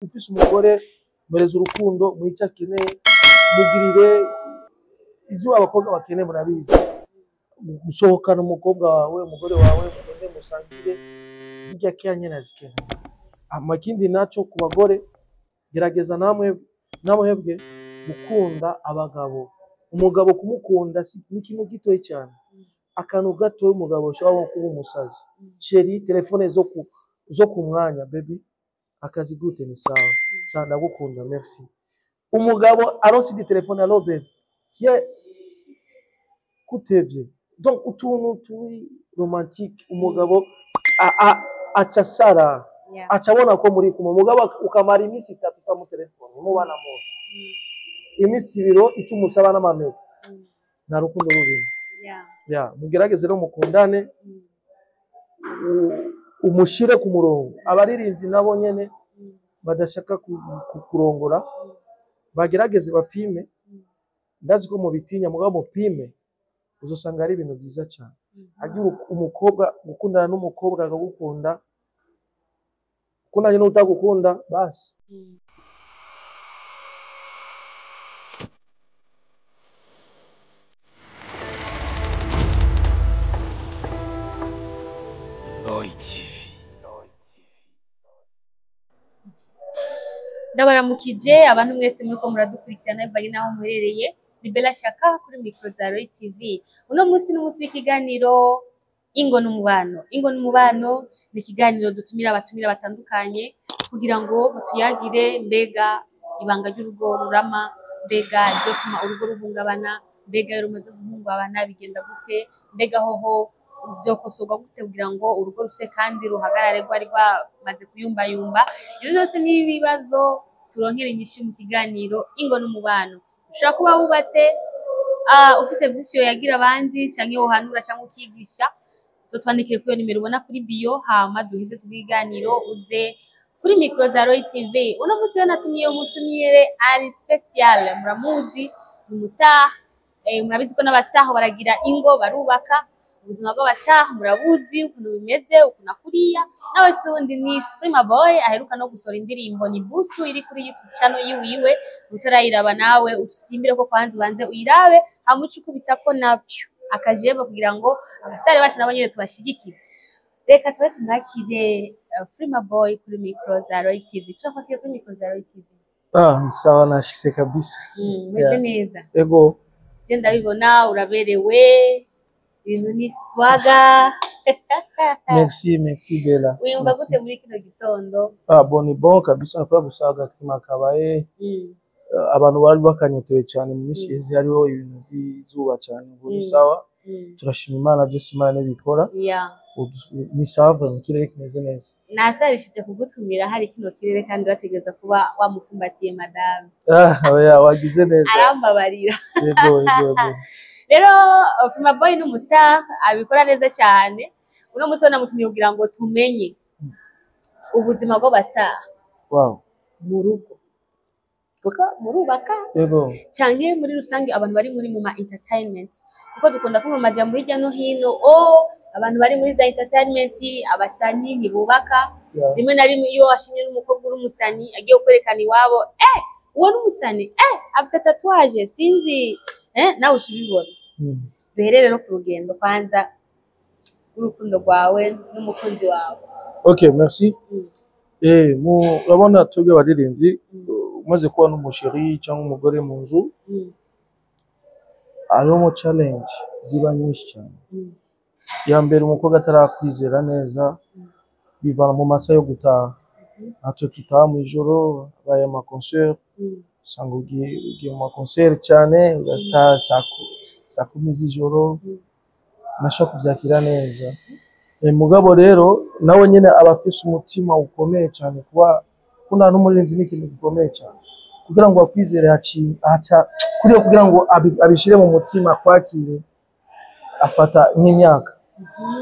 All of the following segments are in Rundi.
Ufise umugore, mwereze urukundo, muhe icyo akeneye, mugirire ivyo abakobwa bakeneye. Murabizi, gusohokana umukobwa wawe, umugore wawe, mugende musangire, zirya keya nyene azikeneye. Hama ikindi naco, ku bagore, gerageza namwe namwebwe gukunda abagabo. Umugabo kumukunda ni ikintu gitoyi cyane, akantu gatoya umugabo ushobora kuba umusazi. Chéri, telefone zo ku mwanya, baby, akazi gute? Ni sawa sawa, ndagukunda, merci. Umugabo aronse indi telefone, allo baby, ye kutevye. Donc utuntu turi romantique, umugabo aca asara, aca abona ko muri kumwe. Umugabo ukamara iminsi 3 utamutelefone, mubana mu nzu iminsi 2, icyo umusaba n'amamega, nta rukundo rurimo. Ya, mugerageze rero mukundane, umushire ku murongo. Abaririmbyi nabo nyene badashaka kurongora, bagerageze bapime. Ndazi ko mubitinya, mugabo mupime, uzosanga ari ibintu byiza cyane. Agira umukobwa, gukundana n'umukobwa akagukunda, ukundanye n'utagukunda, basi. Roy TV. Ndabaramukije abantu mwese muriko muradukurikirana bivanye n'aho muherereye. Ni Bella Shaka kuri micro za Roy TV. Uno munsi ni umunsi w'ikiganiro Ingo n'Umubano. Ingo n'Umubano ni ikiganiro dutumira abatumira batandukanye kugira ngo batuyagire: mbega ibanga ry'urugo rurama, mbega iryotuma urugo ruhungabana, mbega iyo rumaze guhungabana bigenda gute, mbega hoho byokosorwa gute kugira ngo urugo ruse kandi ruhagarare rwari rwamaze kuyumbayumba. Ibyo byose ni ibibazo turonkera inyishu mu kiganiro Ingo n'Umubano. Ushobora kuba wubatse, ufise vyinshi yoyagira abandi, canke wohanura canke ukigisha, uzotwandikire kuri iyo nimero ubona kuri bio, hama duheze kubwiganiro, uze kuri micro za Roy TV. Uno munsi rero natumiye umutumire ari special, muramuzi, ni umustar. Murabizi ko n'abastar baragira ingo, barubaka. Ubuzima bw'abastar murabuzi ukuntu bimeze, ukuntu akuriya nawe. Si uwundi, ni Frima Boy, aheruka no gusohora indirimbo ni Busu, iri kuri YouTube channel yiwiwe. Utarayiraba nawe usimbire ko kwanza ubanze uyirabe, hama uce ukubitako navyo akajembo kugira ngo abasitari bacu nabo nyene tubashigikire. Reka tube tumwakire, Frima Boy kuri micro za Roy TV. Turakwakire kuri micro za Roy TV. Ah, sawa, nashise kabisa. Meze Yeah. neza? Ego. Je ndabibona uraberewe, ibintu ni swaga. Merci, merci Bella. Wiyumva Merci. gute muri kino gitondo? Ah bon, ni bon kabisa, nakora gusa agakima kabaye. Abantu bari bakanyotewe cyane mu minsi iheze, hariho ibintu by'izuba cyane, ubu ni sawa. Turashima Imana, byose Imana nibikora. Ubu ni sawa vraiment, ikirere kimeze neza. Nasabishije kugutumira hari kino kirere kandi bategereza kuba wamufumbatiye madame. Ah oya, wagize neza. Arambabarira. Yego. Rero Frima Boy ni umustar abikora neza cyane. Uno munsi we namutumiye kugira ngo tumenye ubuzima bw'abastar mu rugo, kuko murubaka, canke muri rusange abantu bari muri mu ma entertainment, kuko dukunda kumva amajambo hirya no hino: oh, abantu bari muri za entertainment, abasani ntibubaka. Rimwe na rimwe iyo washimye n'umukobwa uri umusani, agiye kwerekana iwabo, uwo ni umusani, afise tatouage, sinzi, nawe ushibibona. Duhere rero ku rugendo kwanza rw'urukundo rwawe n'umukunzi wawe. Okay, merci. Mu urabona twebwe abaririmbyi, umaze kuba n'umuchéri cyangwa umugore mu nzu, harimo challenge ziba nyinshi cyane. Ya mbere, umukobwa atarakwizera neza, bivana mu masaha yo gutaha. Natwe tutaha mu ijoro, habaye ama concert, usanga ugiye mu ma concert cyane, ugataha saa 10 z'ijoro, ntashobora kuvyakira neza. Mugabo rero nawe nyine aba afise umutima ukomeye cyane. Kuba gukundana n'umuririmbyi ni ikintu gikomeye cyane. Kugira ngo akwizere, haca kuri we, kugira ngo abishire mu mutima akwakire, afata nk'imyaka,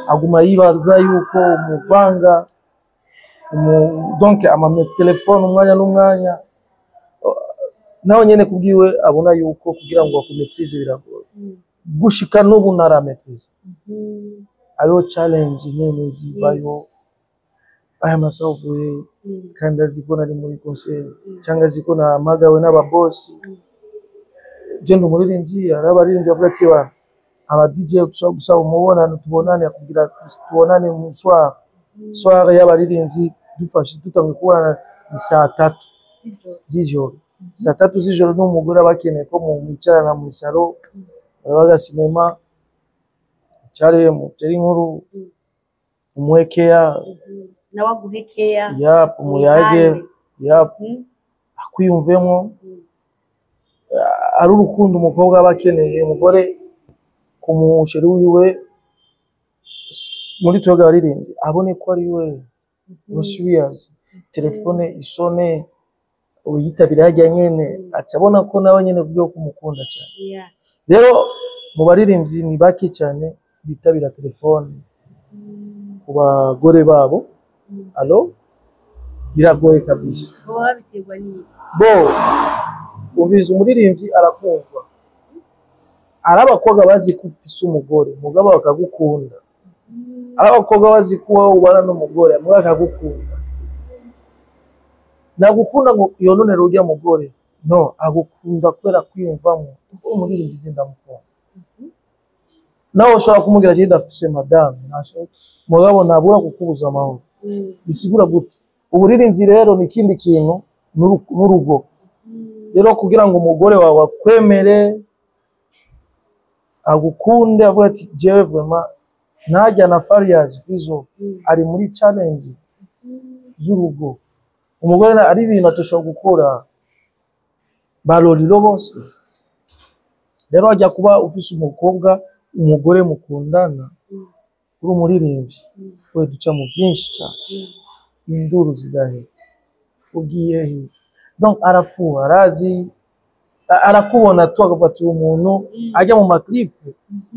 aguma yibaza yuko umuvanga donc ama telefone umwanya n'umwanya. Nawe nyene kubwiwe abona yuko kugira ngo akumaîtrise biragoye. Gushika n'ubu ntara maîtrise. Hariho challenge nyene zibayo. Aya masaha uvuye, kandi azi ko nari muri concert cyangwa azi ko nahamagawe n'ababosi. Je ndi umuririmbyi, hari abaririmbyi bavuga ati: "Ba aba DJ dushobora gusaba umubonano, tubonane," akubwira tubonane mu soir. Soir y'abaririmbyi dufashe dutangiye kubonana ni saa 3 z'ijoro. Saa 3 z'ijoro n'umugore aba akeneye ko mwicarana mu salon, barabaga sinema, mwicare mutere inkuru, umuhe keya. Nawe aguhe keya. Yap, umuyage, yap, akwiyumvemo. Ari urukundo umukobwa aba akeneye, umugore ku mu chéri wiwe, muri twebwe abaririmbyi, abone ko ari we we serious, telefone isone uyitabira harya nyene, aca abona ko nawe nyene bwo kumukunda cyane. Rero mu baririmbyi ni bake cyane bitabira telefone ku bagore babo. Allo, biragoye kabisa. Boba babiterwa n'iki? Bo umviriza, umuririmbyi arakundwa, ari abakobwa bazi ko ufise umugore mugabo bakagukunda, ari abakobwa bazi ko wowe ubana n'umugore mugabo akagukunda. Nagukunda ngo yononere urya mugore, no agukunda kubera kwiyumvamo kuko umuririmbyi je ndamukunda. Nawe ushobora kumubwira ati: "Ndafise madame," ntashobora, mugabo ntabura kukubuza amahoro. Bisigura gute? Uburirimbyi rero ni ikindi kintu n'urugo. Rero kugira ngo umugore wawe akwemere, agukunde, avuga ati: "Jewe vraiment ntajya na Farious Fizo ari muri challenge z'urugo," umugore ari ibintu atoshobora gukora baroriro bose. Rero wajya kuba ufise umukobwa, umugore mukundana, uri umuririmbyi, we duca mu byinshi cyane, induru zigahera, ugiye he? Donc arafuha, arazi, arakubona tu akavuga ati: "Uyu muntu ajya mu ma clip."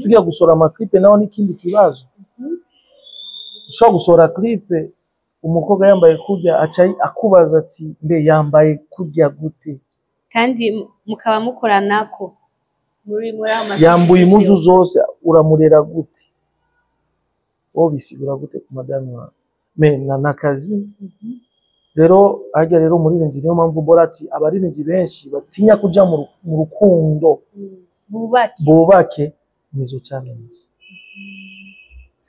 Tugiye gusohora ama clip naho n'ikindi kibazo. Ushobora gusohora clip umukobwa yambaye kurya, aca akubaza ati: "Mbe yambaye kurya gute?" Kandi mukaba mukoranako muri ayo Yambuye impuzu zose, uramurera gute? Wowe bisigura gute ku madame wawe? Me na nakazi rero harya. Rero umuririmbyi, niyo mpamvu mbora ati abaririmbyi benshi batinya kuja mu rukundo. Bubake. Bubake nizo challenge.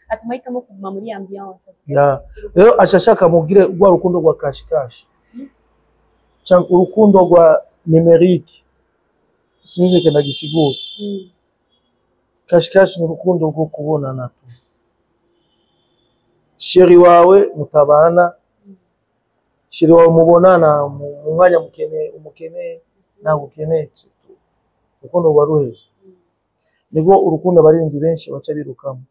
Atuma ahitamo kuguma muri ambiance. Ya, rero aca ashaka mugire rwa rukundo rwa cash cash canke urukundo rwa numérique, sinzi kenda gisigura. Cash cash ni urukundo rwo kubonana tu, chéri wawe mutabana, chéri wawe mubonana mu mwanya mukeneye, umukeneye ntabwo ukeneye tu, urukundo ruba ruheze. Nibwo urukundo abaririmbyi benshi baca birukamo,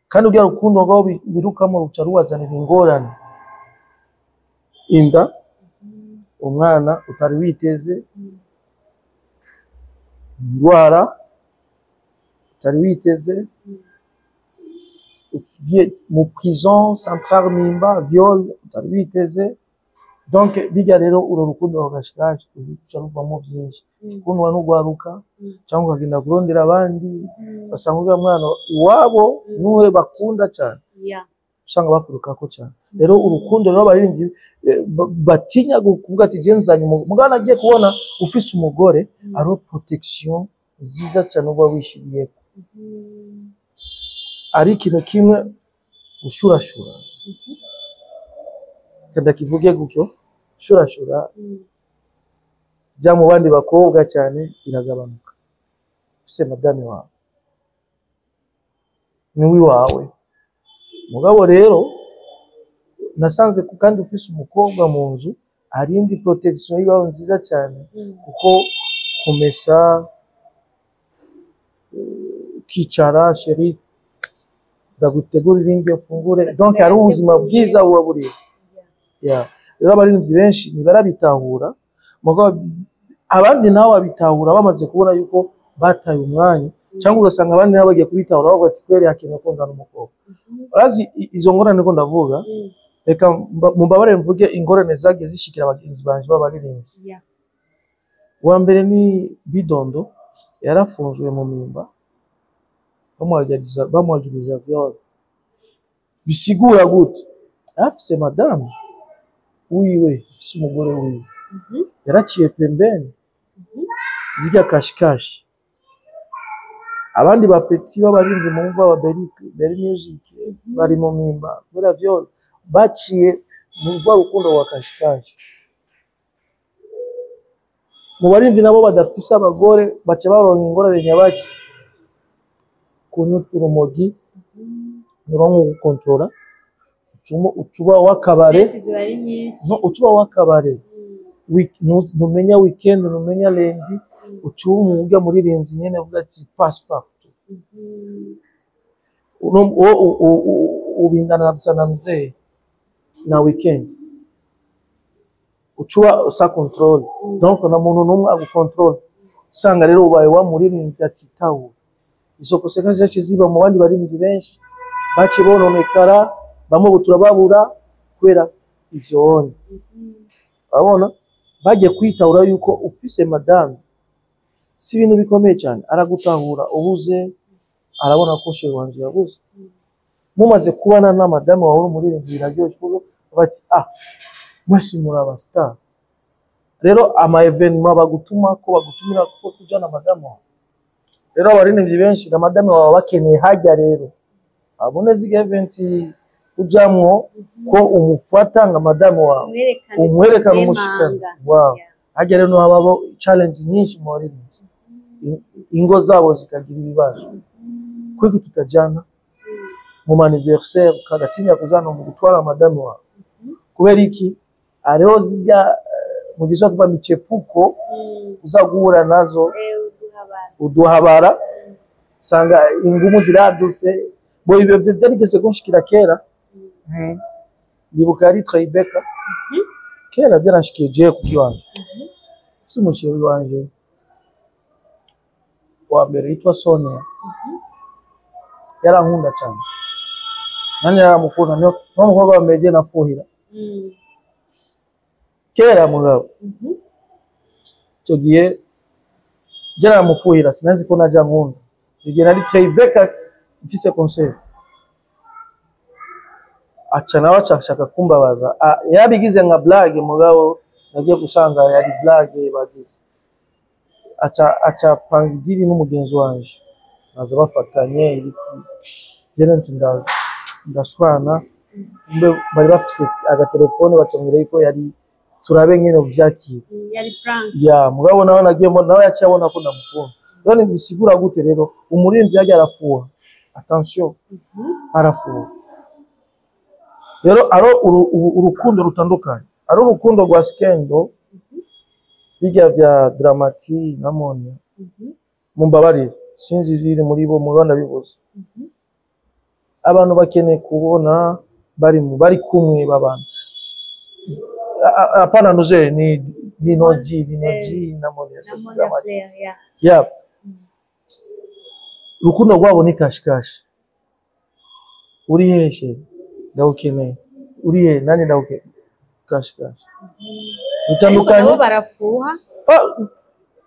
kandi urya rukundo rwabo birukamo ruca rubazanira ingorane: inda, umwana utari witeze, indwara utari witeze, ugiye mu prison centrale Mpimba, viol utari witeze. Donc bijya rero uru rukundo rugashikaje ruca ruvamo byinshi, ukundwa n'ugwaruka cyangwa ukagenda kurondera abandi, basanga uriya mwana iwabo niwe bakunda cyane, usanga bakurukako cyane. Rero urukundo rero abaririmbyi batinya kuvuga ati: "Je nzanye umugore," mugabo nagiye kubona ufise umugore, hariho protection nziza cyane uba wishiriyeko. Ari ikintu kimwe ushurashura, ndakivuge gutyo, ushurashura bya mu bandi bakobwa cyane biragabanuka ufise madame wawe, ni uwiwawe. Mugabo rero nasanze ko kandi ufise umukobwa mu nzu hari indi protection ibaho nziza cyane, kuko kumesa, ukicara: "Chéri, ndagutegurira indyo, ufungure." Donc hari ubuzima bwiza buba buriho. Yeah. Rero abaririmbyi benshi ntibarabitahura, mugabo abandi nabo babitahura bamaze kubona yuko bataye umwanya, cyangwa ugasanga abandi nabo bagiye kubitahura bavuga ati: "Kweri hakenewe ko nzana umukobwa." Urazi izo ngorane ko ndavuga, reka mumbabarire mvuge ingorane zagiye zishikira bagenzi banje b'abaririmbyi. Uwa mbere ni Bidondo, yarafunzwe mu Mpimba, bamuhagiriza viol. Bisigura gute? Afise madamu wiwe, afise umugore wiwe, yaraciye pembeni zirya kashikashi. Abandi ba petits b'abarinzi mumva ba Berry Music bari mu mimba kubera viol, baciye mu rwa rukundo rwa kashikashi. Mu barinzi nabo badafise abagore baca baronka ingorane nyabaki, kunywa urumogi, nuronka gukontorora ucuba w'akabare. Stress ziba ari nyinshi. No ucuba w'akabare, ntumenya weekend, ntumenya lundi, ucuba umwuga muririmbyi nyene avuga ati passe-partout. Ubindana gusa na mzee na weekend, ucuba sans contrôle. Donc na muntu n'umwe agukontorora, usanga rero ubaye wa muririmbyi atitawe. Izo conséquences zaciye ziba mu bandi baririmbyi benshi, baciye bononekara, bamwe ubu turababura kubera ivyo. Urabona bagiye kwitahura yuko ufise madame si ibintu bikomeye cyane, aragutahura ubuze, arabona ko chéri wanje yabuze. Mumaze kubana na madame wawe uri umuririmbyi biraryoshe, kuko bati: "Ah, mwese muri aba star." Rero ama événements bagutuma ko bagutumira ko tujana madame wawe. Rero abaririmbyi benshi na madame wawe bakeneye hajya rero abone ziga event ujamwo ko umufata nka madame wawe, umwerekane, umwerekane, umushikane. Umushikana. Wow. Hajya rero habaho challenge nyinshi mu baririmbyi, ingo zabo zikagira ibibazo kwiki tutajana mu anniversaire, kagatinya kuzana mu gutwara madame wawe. Kubera iki? Hariho zijya mu gihe tuva michepuko uza guhura nazo, uduhabara, usanga ingumu ziradutse. Bo ibyo byo byarigeze kunshikira kera. Ndibuka yari Tribeca kera, byaranshikiye jewe ku bw'iwanje. Mfise umu chérie wanje wa mbere yitwa Sonia, yarankunda cyane, nanjye yaramukunda. Niyo mukobwa wa mbere je nafuhira kera. Mugabo icyo gihe je naramufuhira, sinzi ko naja nkunda. Icyo gihe nari Tribeca mfise concert, aca nawe aca ashaka kumbabaza. Ah, yabigize nka blague, mugabo nagiye gusanga yari blague bagize. Aca panga idiri n'umugenzi wanje, baza bafatanye ibiki, je nanje ndashwana. Mbe bari bafise agatelefone, bacambwira yuko yari turabe nyene uvyakira. Yari prank. Ya, mugabo nawe nagiye mbona nawe yaciye abona ko ndamukunda. Rero bisigura gute rero umuririmbyi yagiye arafuha? Attention, arafuha. Rero aro urukundo rutandukanye, ari urukundo rwa scandale, bijya vya Dramati na Monia. Mumbabarire, sinzi riri muri bo, mugabo ndabivuze. Abantu bakeneye kubona bari mu bari kumwe babana. Hapana, nuze ni Lino-G, Lino-G na Monia. Na Sasa Monia Dramati. Fleur, ya. Ya, urukundo rwabo ni kashikashi. Uri hehe chérie? Ndawukeneye. Uri hehe? Nanjye ndawukeneye. Kashikashi Ariko bitandukanye. nabo barafuha. Ah,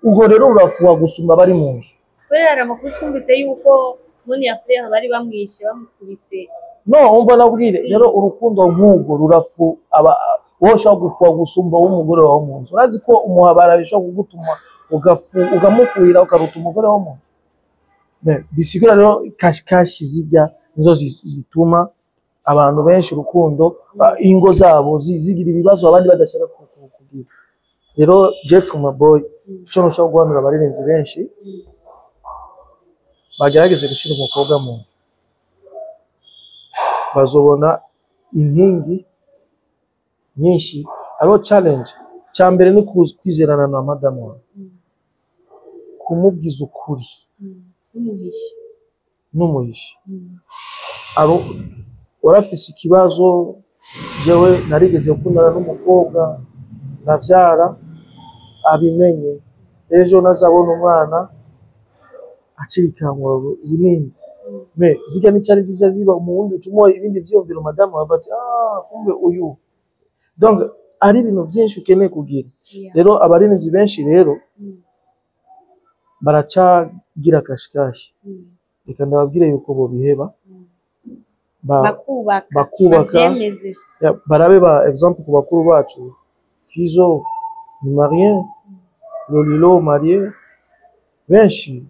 ubwo rero urafuha gusumba bari mu nzu. Kubera hari amakuru twumvise yuko Monia Fleur bari bamwishe, bamukubise. No, umva nabwire rero, urukundo nk'ubwo rurafu aba wowe ushobora gufuha gusumba w'umugore wawe mu nzu. Urazi ko umuhabara bishobora kugutuma ugafu ugamufuhira ukaruta umugore wo mu nzu. Bisigura rero kashikashi zijya nizo zituma abantu benshi urukundo, ingo zabo zigira ibibazo abandi badashaka kugira. Rero Jeff Maboy, ico nshobora guhanura abaririmbyi benshi, bagerageze gushyira umukobwa mu nzu, bazobona inkingi nyinshi. Hariho challenge. Cya mbere ni kwizerana na madamu wawe, kumubwiza ukuri. N'umuhisha. N'umuhisha. Aro warafise ikibazo. Jewe narigeze gukundana n'umukobwa, ndavyara, abimenye ejo nazabona umwana acikangura bunini. Me zirya ni challenge ziza ziba mu wundi, utuma ibindi vyiyumviro madamu wawe ati: "Ah, kumbe uyu." Donc ari ibintu byinshi ukeneye kugira. Rero abarinzi benshi rero baracagira kashikashi. Reka ndababwire yuko bobiheba. Bakubaka. Bakubaka. Bavyemeze. Ya, barabe ba exemple ku bakuru bacu: Fizo ni marié, Lolilo marié, benshi.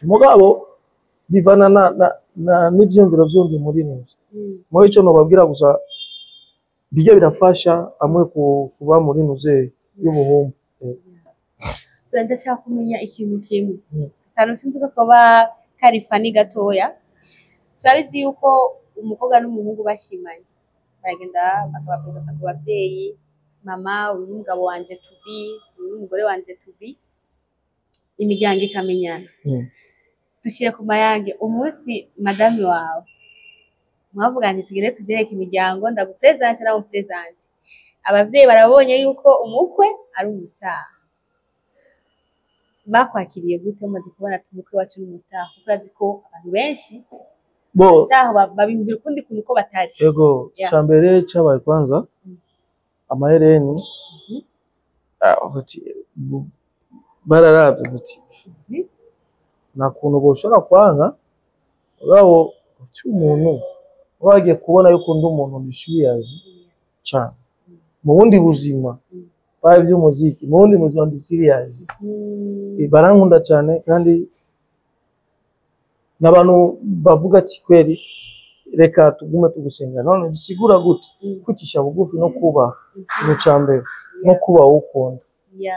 Mugabo bivana na n'ivyiyumviro vy'undi muririmbyi. Muri ico nobabwira gusa, bijya birafasha amwe kuba muri nuze y'ubuhumbu. Ndashaka kumenya ikintu kimwe. Akantu sinzi ko koba kari funny gatoya. Turabizi yuko umukobwa n'umuhungu bashimanye, baragenda bakabapresenta ku bavyeyi: "Mama, uyu ni umugabo wanje to be, uyu ni umugore wanje to be." Imiryango ikamenyana. Dushyire ku mayange, umunsi madame wawe mwavuga nti: "Tugende tuvyereke imiryango, ndagupresente, namupresente," abavyeyi barabonye yuko umukwe ari umustar, bakwakiriye gute bamaze kubona ati umukwe wacu ni umustar? Kuko urazi ko abantu benshi Bo star babimvira ukundi kuntu uko batari. Ego. Cambere cabaye kwanza amahereni. Ah, bati bararavye bati nta kuntu boshobora kwanka, mugabo uti umuntu bagiye kubona yuko ndi umuntu ndi serious cane mu bundi buzima, baye ivy'umuziki, mu bundi buzima ndi serious. Barankunda cyane, kandi n'abantu bavuga ati: "Kweri reka tugume tugusenga." None bisigura gute? Kwicisha bugufi no kubaha, ikintu ca mbere no kuba ukunda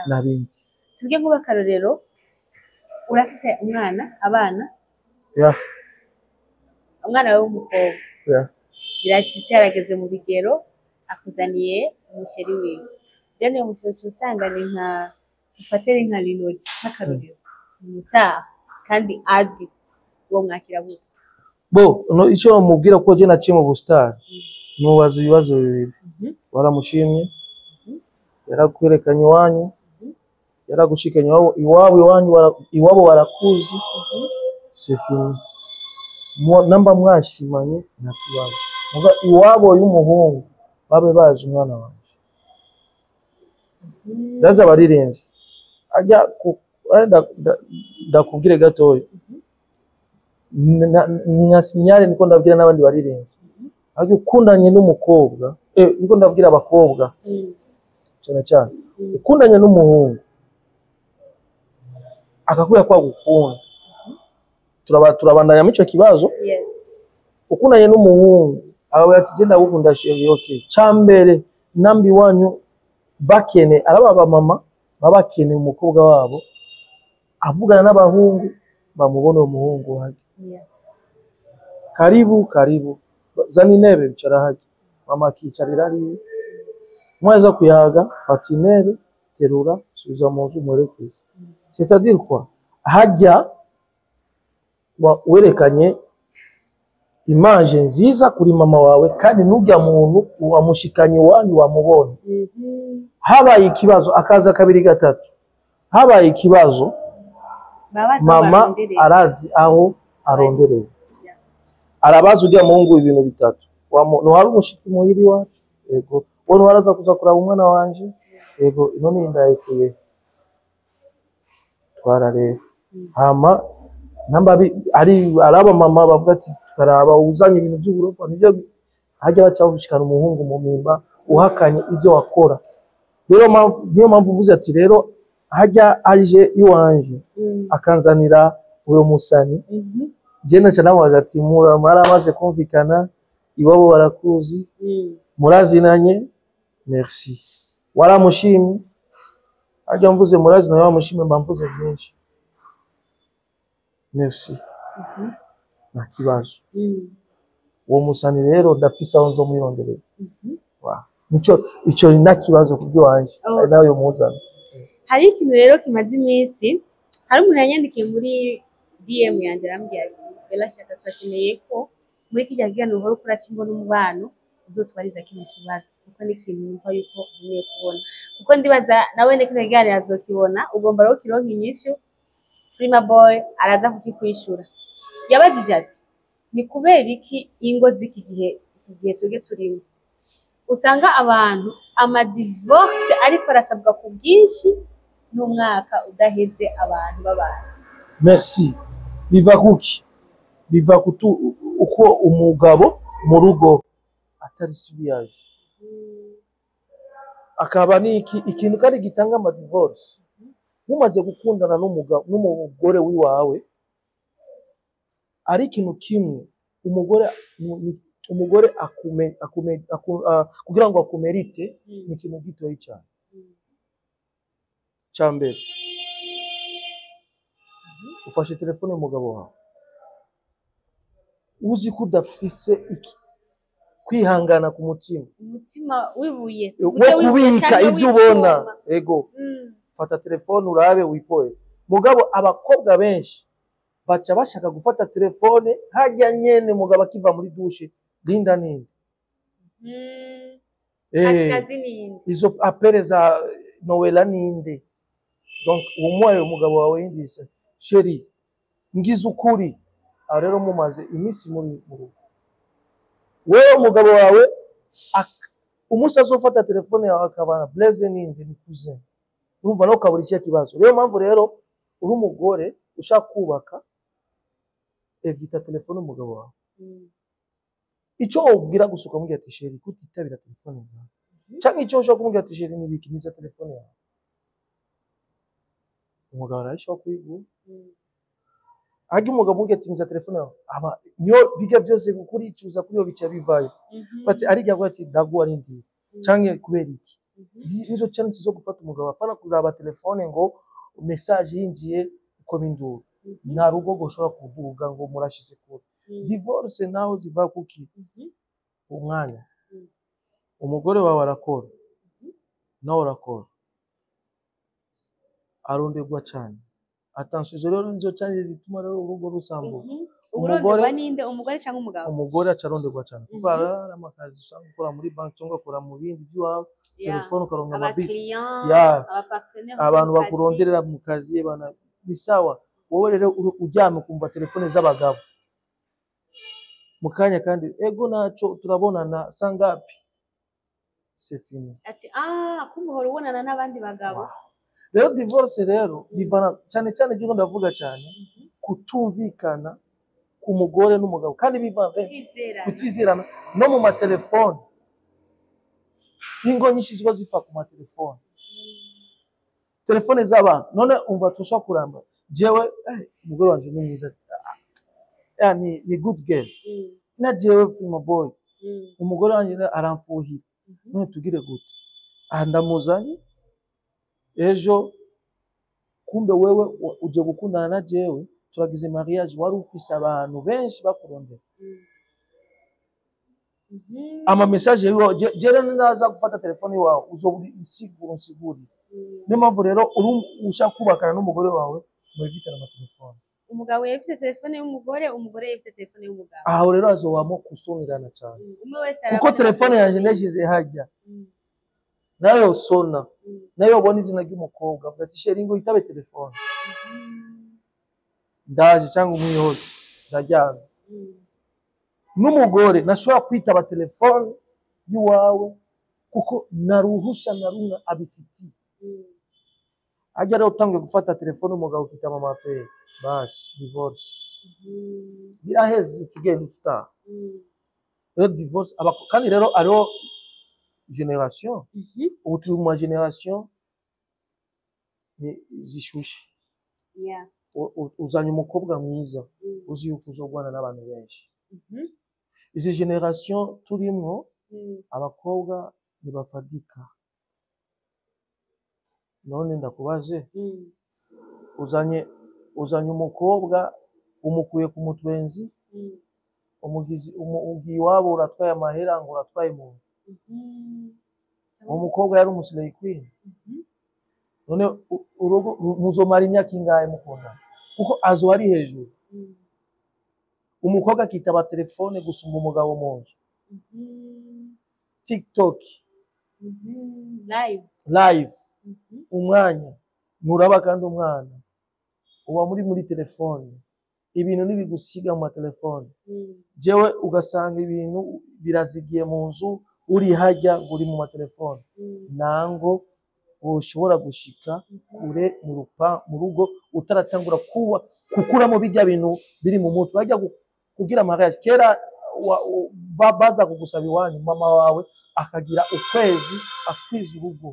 n'abindi. Tuvuge nk'akarorero, urafise umwana, abana? Yeah. Umwana wawe w'umukobwa birashitse yarageze mu bigero, akuzaniye umuchéri wiwe. Then uwo muchéri uca usanga ni nka, dufatire nka Linoji nk'akarorero, ni umustar kandi azwi. Uwo mwakira gute? Bo no, icyo namubwira, ko je naciye mu bustar, nubaza ibibazo bibiri: waramushimye, yarakwerekanye iwanyu, yaragushikanye iwabo, iwanyu iwabo barakuzi, c'est fini. Namba mwashimanye, nta kibazo. Muga iwabo y'umuhungu babe bazi umwana wanje. Ndazi abaririmbyi ajya ndakubwire gatoya. Ni nka signal niko ndabwira n'abandi baririmbyi: ajya ukundanye n'umukobwa, niko ndabwira abakobwa cyane cyane, ukundanye n'umuhungu akakubwira ko agukunda, turabandanya muri icyo kibazo. Yes. Ukundanye n'umuhungu aba ati: "Je ndagukunda chéri." Okay, cambere nambi wanyu bakene araba ba mama baba bakeneye umukobwa wabo avugana n'abahungu, bamubona uwo muhungu haje. "Karibu, karibu, zana intebe, bicara haje." Mama akicarira hariya, mwaza kuyaga, fata intebe, terura, subiza mu nzu, umuherekeze. C'est-à-dire quoi? Hajya werekanye image nziza kuri mama wawe, kandi nujya muntu wamushikanye iwanyu wamubonye. Habaye ikibazo, akaza kabiri, gatatu, habaye ikibazo, Baba bazi aho mama baronderera. arazi aho aronderera. Arabaza ujya muhungu ibintu bitatu: Ntiwari umushitsi muhira iwacu? Yego. Wowe ntiwaraza kuza kuraba umwana wanje? Yego. None ndayikuye, twara rero." Hama namba ari araba mama bavuga ati tukaraba uzanye ibintu by'uburofa, nibyo hajya baca bashikana umuhungu mu mpimba uhakanye ibyo wakora. Rero niyo mpamvu uvuze ati rero hajya aje iwanje akanzanira uyo musani, je naca namubaza ati: "Mwaramaze kumvikana, iwabo barakuzi, murazinanye? Merci, waramushimye?" Hajya mvuze murazinanye, wamushimye, mba mvuze byinshi. Merci, nta kibazo. Uwo musani rero ndafise aho nzomwironderera. Wa. Nico ico nta kibazo kubw'iwanje. Oh. Nawe muzana. Hari ikintu rero kimaze iminsi, hari umuntu yanyandikiye muri DM yanjye, arambwira ati: "Bella Shaka, turakeneye ko muri kirya kiganiro uhora ukora c'ingo n'umubano uzotubariza kino kibazo, kuko ni ikintu numva yuko nkeneye kubona." Kuko ndibaza nawe ne kino kiganiro azokibona, ugomba rero kironka inyishu. Frima Boy araza kukikwishura. Yabajije ati: "Ni kubera iki ingo z'iki gihe, iki gihe twebwe turimo, usanga abantu amadivorce ariko arasabwa ku bwinshi n'umwaka udaheze abantu babana?" Merci. Biva kuki? Biva kutu Uko umugabo mu rugo atari sérieux, akaba ni iki ikintu kandi gitanga ama divorce. Mumaze gukundana n'umugabo n'umugore wiwawe, ari ikintu kimwe umugore umugore akume, akume, aku, kugira ngo akumerite ni ikintu gitoyi cyane. Cya mbere, ufashe telefone y'umugabo wawe, uzi ko udafise iki kwihangana ku mutima umutima wibuye, wo tuvuge wibuye kubika canke ibyo ubona. w'icuma. Ego, fata telefone urabe wipoye. Mugabo abakobwa benshi baca bashaka gufata telefone hajya nyene mugabo akiva muri douche: "Linda ninde?" Kazi ninde? Izo appels za Noela ninde? Donc umuwaye umugabo wawe yindise: "Chéri, ngize ukuri." Aho rero mumaze iminsi muri mu rugo, wewe umugabo wawe umunsi azofata telefone yawe akabana Blaise ninde, ni cousin, urumva nawe ukabura ikihe kibazo. Niyo mpamvu rero uri umugore ushaka kubaka, evita telefone umugabo wawe. Icyo wabwira gusa, ukamubwira ati: "Chéri, kutitabira telefone yawe?" Cyangwa icyo ushobora kumubwira ati: "Chéri, nibiki niza telefone yawe?" Umugabo arayishobora kuyigura. Hajya umugabo umubwira ati: "Niza telefone yawe," aba niyo bijya byose kukuricuza kuri yo bica bivayo. Bati arijya avuga ati: "Ndaguha, arindira," canke kubera iki? Nizo challenge zo gufata umugabo, apana kuraba telefone ngo message yinjiye uko binduru. Nta rugo goshobora kuduga ngo murashize kure. Divorce naho ziva kuki? Umwanya. Umugore wawe arakora, nawe urakora, aronderwa cyane. Attention, izo rero nizo challenge zituma rero urugo rusambuka. Uburonderwa ninde, umugore cyangwa umugabo? Umugore aca aronderwa cyane kuko hari amakazi usanga ukora muri banki cyangwa ukora mu bindi by'iwawe, telefone ukaronka amabisi. Abakiriya, abapartenaire abantu mu kazi. Bakuronderera mu kazi bana ni sawa. Wowe rero uryamye ukumva telefone z'abagabo mu kanya, kandi ego naco turabonana sangapi, c'est fini. Ati: "Ah, kumbe uhora ubonana n'abandi bagabo." Rero divorce rero bivana cyane cyane, ibyo ndavuga cyane, kutumvikana ku mugore n'umugabo, kandi biva kutizerana. Kutizerana no mu matelefone. Ingo nyinshi ziba zifa ku matelefone, telefone z'abantu. None umva, tushobora kuramba jewe, umugore wanje ni mwiza, ni good girl, na jewe film boy, umugore wanje aramfuhira. None tugire gute? Aha ndamuzanye ejo, kumbe wewe uje gukundana na jewe, turagize mariage, wari ufise abantu benshi bakurondera. Ama message yiwe, je rero naza gufata telefone iwawe, uzobura isiguro nsigurire. Niyo mpamvu rero uri ushaka kubakana n'umugore wawe, mwevitana amatelefone. Umugabo yafite telefone y'umugore, umugore yafite telefone y'umugabo. Aho rero hazobamo kusumirana cyane. Umwe wese kuko arabona telefone yanjye telefone. ndayishyize hajya, nayo sona, nayo ubona izina ry'umukobwa, avuga ati: "Chéri, ngo yitabe telefone, ndaje," cyangwa umwihose ndaryamye. N'umugore ntashobora kwitaba telefone y'iwawe kuko nta ruhusha na rumwe abifitiye. Ajya rero utangiye gufata telefone umugabo ukitaba ama appels, basi divorce biraheze, uca ugenda utaha. Rero divorce kandi rero hariho génération, ubu turi mu ma génération zishushe. Uzanye umukobwa mwiza, uzi yuko uzogwana n'abantu benshi. Izi génération turimwo, abakobwa ntibafadika. None ndakubaze, uzanye umukobwa, umukuye ku mutwenzi, umugizi ugiye iwabo, uratwaye amahera ngo uratwaye mu nzu. Uwo mukobwa yari umu slay queen. None urugo muzomara imyaka ingahe mukundana? Kuko azoba ari hejuru. Umukobwa akitaba telefone gusumba umugabo mu nzu, TikTok, Live. Live. Umwanya nturaba, kandi umwana uba muri telefone, ibintu ntibigusiga mu matelefone. Jewe ugasanga ibintu birazigiye mu nzu, uri hajya ngo uri mu matelefone. Nango ushobora gushika kure mu rupa mu rugo utaratangura kuba kukuramo bijya bintu biri mu mutwe bajya. Kugira mariage kera baza kugusaba iwanyu, mama wawe akagira ukwezi akwiza urugo.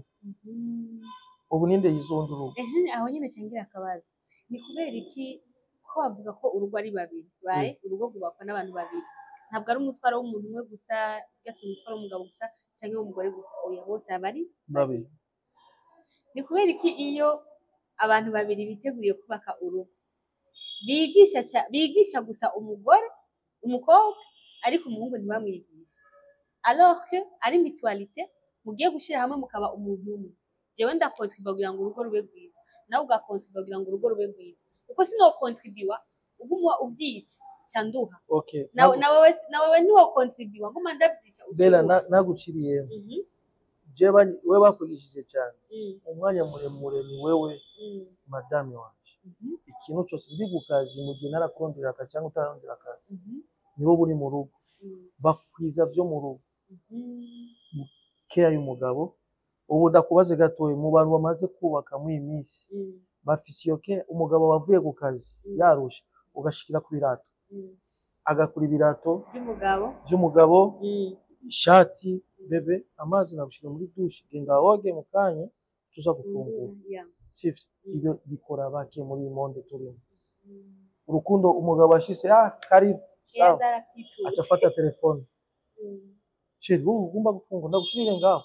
Ubu ninde yizonda urugo? Ehe, aho nyine cangira akabazo: ni kubera iki ko bavuga ko urugo ari babiri, right? Urugo rwubakwa n'abantu babiri, ntabwo ari umutwaro w'umuntu umwe gusa, tuvuge umutwaro w'umugabo gusa cyangwa w'umugore gusa. Oya, bose aba ari babiri. Ni kubera iki iyo abantu babiri biteguriye kubaka urugo bigisha bigisha gusa umugore, umukobwa, ariko umuhungu ntibamwigishe, alors que ari mutualité mugiye gushyira hamwe mukaba umuntu umwe? Jewe ndakontribuwa kugira ngo urugo rube rwiza, nawe ugakontribuwa kugira ngo urugo rube rwiza, kuko sinokontribuwa uguma uvyica ca nduha. Okay. Nawe ntiwokontribuwa nguma ndavyica Bella, uca. Naguciriye. Je we bakwigishije cyane umwanya muremure, ni wewe madame wanje. Ikintu cyose, ndi ku kazi, mu gihe narakurondera akazi cyangwa utararondera akazi, niwo buri mu rugo, bakwiza vyo mu rugo, keya y'umugabo. Ubu ndakubaze gatoya: mu bantu bamaze kubaka muri iyi minsi bafise iyo keya, umugabo wavuye ku kazi yarushe, ugashikira ku birato, agakura ibirato by'umugabo vy'umugabo, ishati: "Bébé, amazi nagushira muri douche, genda woge, mu kanya tuza gufungura." Sivyo? Ibyo bikora bake muri iyi monde turimo. Urukundo, umugabo ashise: "Ah, karibu." Keya Sawa. zarabyituye. Aca afata telefone: "Chéri, wowe ugomba gufungura, ndagushirire ngaho."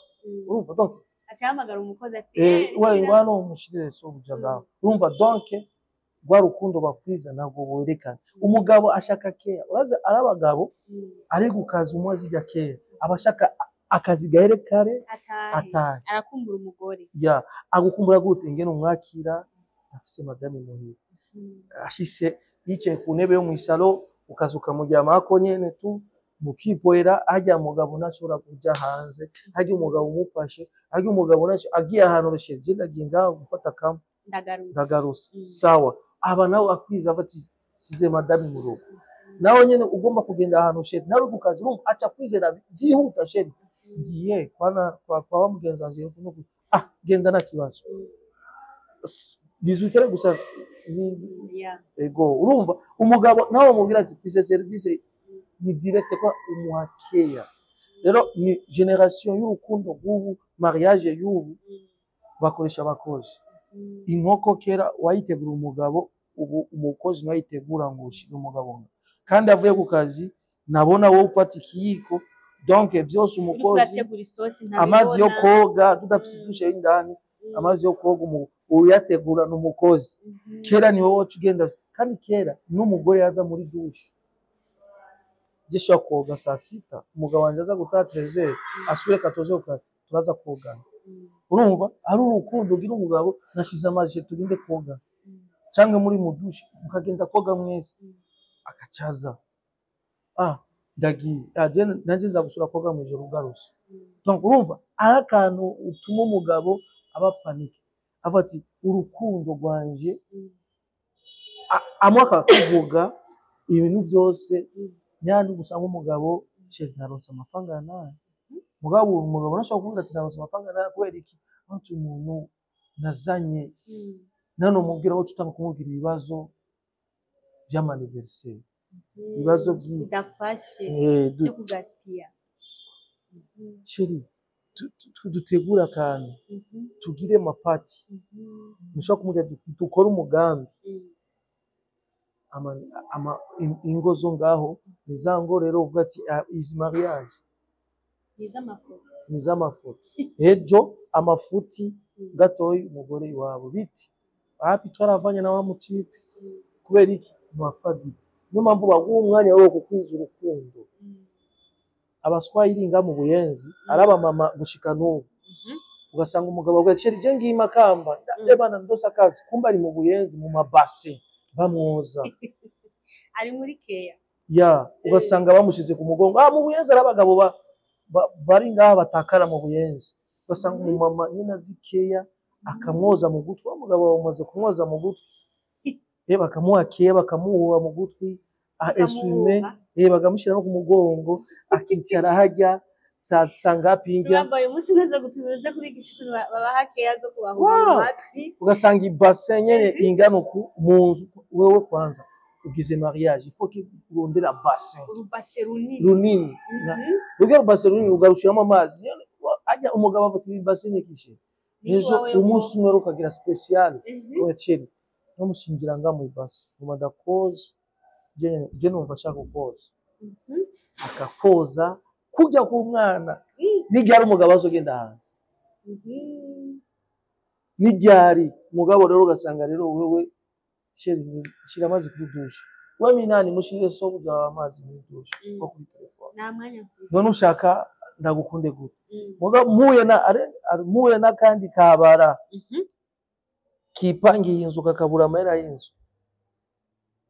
Urumva, donc aca ahamagara umukozi ati we shira." Ngwano umushirire so buja ngaho. Urumva, donc rwa rukundo bakwiza ntabwo werekana. Umugabo ashaka keya. Urazi ari abagabo ari ku kazi, umwe azijya keya, aba ashaka akazi gahere kare atahe. Atahe. Arakumbura umugore. Ya, agukumbura gute? Ingene umwakira afise madame muhira, ashise yicaye ku ntebe yo mw'isalo, ukaza ukamuryamako nyene tu, mukipoera. Harya mugabo ntashobora kuja hanze, harya umugabo umufashe, harya umugabo ntaco agiye ahantu reshe: "Je ndagiye ngaho gufata kamwe." Ndagarutse. Ndagarutse. Sawa. Sawa, aba nawe akwiza ava ati: "Size madame mu rugo." Nawe nyene ugomba kugenda ahantu, chéri, nawe uri ku kazi, urumva aca kwizera byihuta: "Chéri, ngiye kwa wa mugenzi wanje ah, genda, nta kibazo." 18 heures gusa ni ego. Urumva, umugabo nawe umubwira ati: "Mfise service", ni direct ko umuha keya. Rero ni génération y'urukundo rw'ubu, mariage y'ubu, bakoresha abakozi. Inkoko kera wayitegura umugabo, ubu umukozi nawe ayitegura ngo ushire umugabo ngo kandi avuye ku kazi, nabona wowe ufata ikiyiko, donc vyose uriko umukozi. Urategura isosi ntabibona. Amazi yo koga, tudafise douche y'indani, amazi yo koga uyategura ni umukozi. Kera ni wowe waca ugenda, kandi kera n'umugore yaza muri douche. Gishobora koga saa 6, umugabo wanje aza gutaha 13h, asubire 14h turaza kogana. Urumva ari urukundo ugira umugabo: "Nashize amazi, tugende koga." Cyangwa muri mu douche mukagenda koga mwese. Akacaza: "Ah, ndagiye." "Ah, je nanje nza gusura koga mu ijoro ugarutse." Donc urumva ari akantu utuma umugabo aba panique, avuga ati: "Urukundo rwanje." Amwe akakuvuga ibintu byose. Nyandi gusanga umugabo: "Chéri, naronse amafaranga naye." Mugabo umugabo nashobora kuvuga ati: "Naronse amafaranga naye." Kubera iki? Ati umuntu nazanye nano mubwira aho tutanga kumubwira ibibazo vy'ama anniversaire, ibibazo bidafashe byo kugasipiya. "Chéri, dutegure akantu, tugire mapati." Ntushobora kumubwira dukore umugambi. Ingo zo ngaho ni za ngo rero uvuga ati: "Ah, izi mariage ni iz'amafoto." Ni iz'amafoto. Ejo amafuti gatoyi, umugore iwabo biti: "Wapi, twaravanye na wa mu type." Kubera iki? Ntiwafadika. Niyo mpamvu baguha umwanya wo kukwiza urukundo. Abaswahili nga mu Buyenzi ari abamama gushika n'ubu, ugasanga umugabo avuga: "Chéri, je ngiye Makamba, ndebana ndose akazi." Kumba ari mu Buyenzi mu mabase bamwoza. Ari muri keya. Ya, ugasanga bamushize ku mugongo. Ah, mu Buyenzi ari abagabo bari ngaha batakara mu Buyenzi, ugasanga umumama nyine azi keya, akamwoza mu gutwi. Wa mugabo bamaze kumwoza mu gutwi, bakamuha keya, bakamuhuha mu gutwi, a essuie-main, bakamuhuha. Bakamushyira no ku mugongo, akicara hajya saa saa ngapi indya. Bambaye umunsi wese gutumiza kubigisha ukuntu babaha keya zo kubahuha mu Wow. matwi. Ugasanga ibase nyene ingana uku mu nzu. Wewe kwanza Ugize mariage, il faut que urondera bassin Urubase runini. Runini. Rugira bassin runini, ugarushiramo amazi. Ajya umugabo afata ibi bassin kishe ejo umunsi umwe ukagira spécial. Oya chéri, namushingira nga mu ibasi nguma ndakoza, je numva ashaka koza, akakoza kujya k'umwana. N'iryari umugabo azogenda hanze? N'iryari umugabo rero ugasanga rero wewe chéri, shira amazi kuri douche, we minani mushire so kuja amazi muri douche ko kuri telefone. Nta mwanya mfise. None ushaka ndagukunde gute? Mugabo muye na muye n'akandi kabara kipangiye inzu, kakabura amahera y'inzu,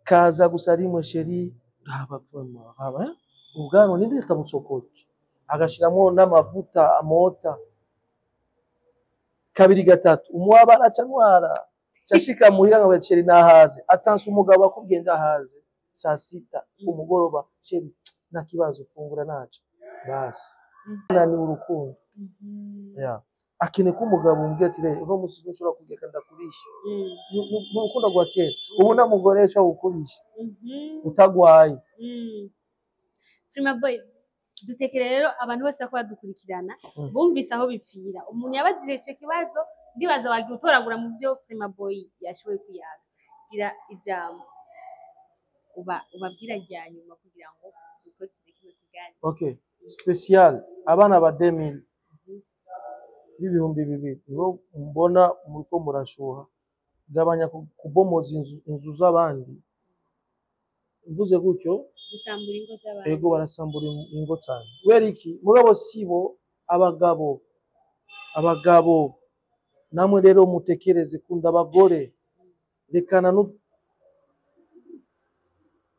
kaza gusa rimwe, chéri, raba vraiment, raba ubwanwa ninde kamusokoje, agashiramo n'amavuta amota kabiri gatatu, umuwaba araca ntwara cashika muhira nka chéri nahaze. Atanse umugabo akubwiye ndahaze saa sita umugoroba, chéri nta kibazo, fungura naco basi. Ni urukundo. Yeah. Akeneye ko umugabo umubwira ati rero uno musi ntushobora kugeka ndakurisha. Ni urukundo rwa kera. Ubu nta mugore ashobora kukurisha utagwaye. Freema Boy, dutekere rero abantu bose ko badukurikirana bumvise aho bipfira. Umuntu yabajije ico kibazo, ndibaza wagiye utoragura mu byo Freema Boy yashoboye kuyaga. Gira ijambo uba ubabwira rya nyuma kugira ngo dukurikire kino kiganiro. Okay, spécial abana ba 2000, b'ibihumbi bibiri, nibo mbona muriko murashuha. Gabanya kubomoza inzu z'abandi. Mvuze gutyo gusambura ingo z'abantu. Ego, barasambura ingo cyane. Kubera iki? Mugabo sibo abagabo, abagabo namwe rero mutekereze kunda abagore, rekana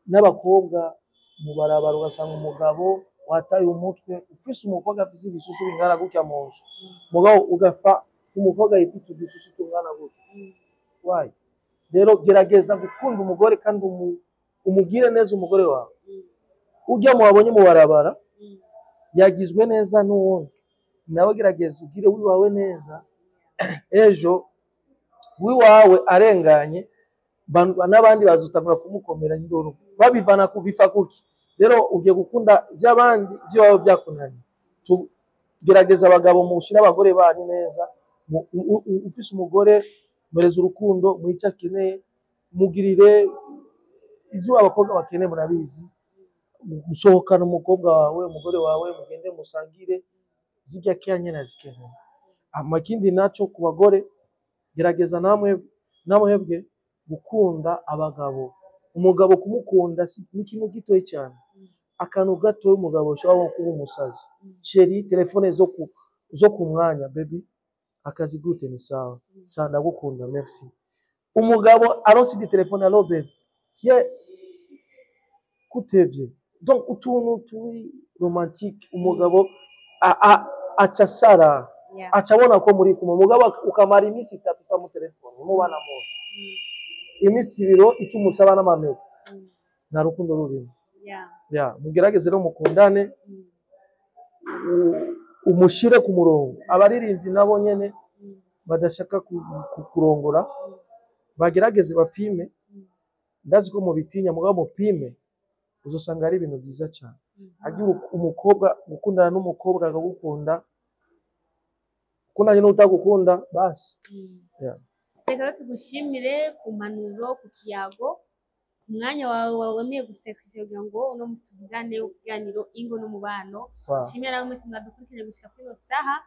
n'abakobwa mu barabara, ugasanga umugabo wataye umutwe, ufise umukobwa afise ibisusu bingana gutya mu nzu, mugabo ugafa umukobwa yifite udususu tungana gutya. Why? Rero gerageza gukunda umugore kandi umugire neza umugore wawe. Ujya mu wabonye mu barabara yagizwe neza n'uwundi, nawe gerageza ugire wiwawe neza. Ejo wiwawe arenganye, n'abandi bazotangura kumukomera induru, babivana ku bifa kuki. Rero ugiye gukunda iby'abandi, iby'iwawe byakunaniye. Gerageza abagabo mushire abagore banyu neza. Ufise umugore, mwereze urukundo, muhe icyo akeneye, mugirire ibyo abakobwa bakeneye. Murabizi, gusohokana umukobwa wawe, umugore wawe, mugende musangire, zirya keya nyene azikeneye. Hama ikindi naco ku bagore, gerageza namwe namwebwe gukunda abagabo. Umugabo kumukunda ni ikintu gitoyi cyane, akantu gatoya umugabo ushobora kuba umusazi. Chéri, telefone zo ku mwanya, baby, akazi gute? Ni sawa sawa, ndagukunda, merci. Umugabo aronse indi telefone, allo baby, ye kutevye. Donc utuntu turi romantique, umugabo aca asara, aca abona ko muri kumwe. Umugabo ukamara iminsi 3 utamutelefone, mubana mu nzu iminsi 2, icyo umusaba n'amamega, nta rukundo rurimo. Ya, mugerageze rero mukundane, umushire ku murongo. Abaririmbyi nabo nyene badashaka kurongora, bagerageze bapime. Ndazi ko mubitinya, mugabo mupime, uzosanga ari ibintu byiza cyane. Agira umukobwa, gukundana n'umukobwa akagukunda, ukundanye n'utagukunda basi. Yeah. Reka rero tugushimire ku mpanuro, ku kiyago, ku mwanya wawe wemeye guseka kugira ngo uno munsi tuvugane ikiganiro Ingo n'Umubano. Shimira nawe mwese mwadukurikiranye gushika kuri ino saha.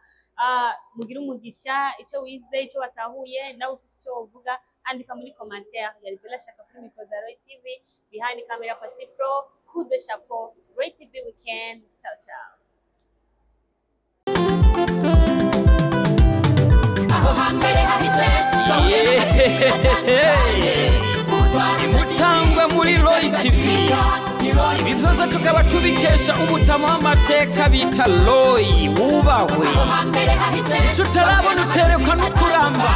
Mugire umugisha. Icyo wize, icyo watahuye, nawe ufise icyo wovuga, andika muri commentaire. Yari Bella Shaka kuri micro za Roy TV, behind camera Pasi Pro, coup de chapeau, Roy TV weekend. Ciao ciao. Aho hambere hahise twahuye n'amateka atandukanye. Mutangwa muri Roy TV, ibi byose tukaba tubikesha umutama w'amateka bita Roy, wubahwe. Aho hambere hahise Icyo utarabona uterekwa no kuramba.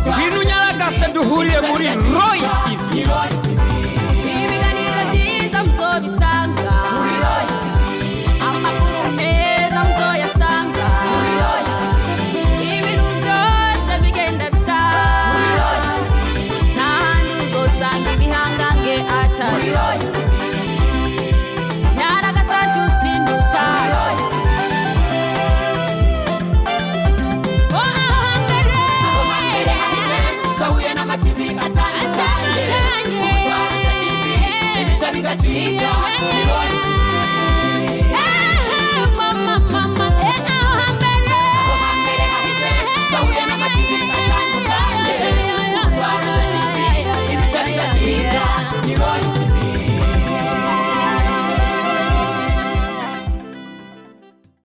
Ngwino unyaragase duhurire muri Roy TV. Ibiganiro byiza muzobisanga, amakuru meza muzoyasanga, ibintu byose bigenda bisa, nta handi uzosanga ibihangange. bigacika.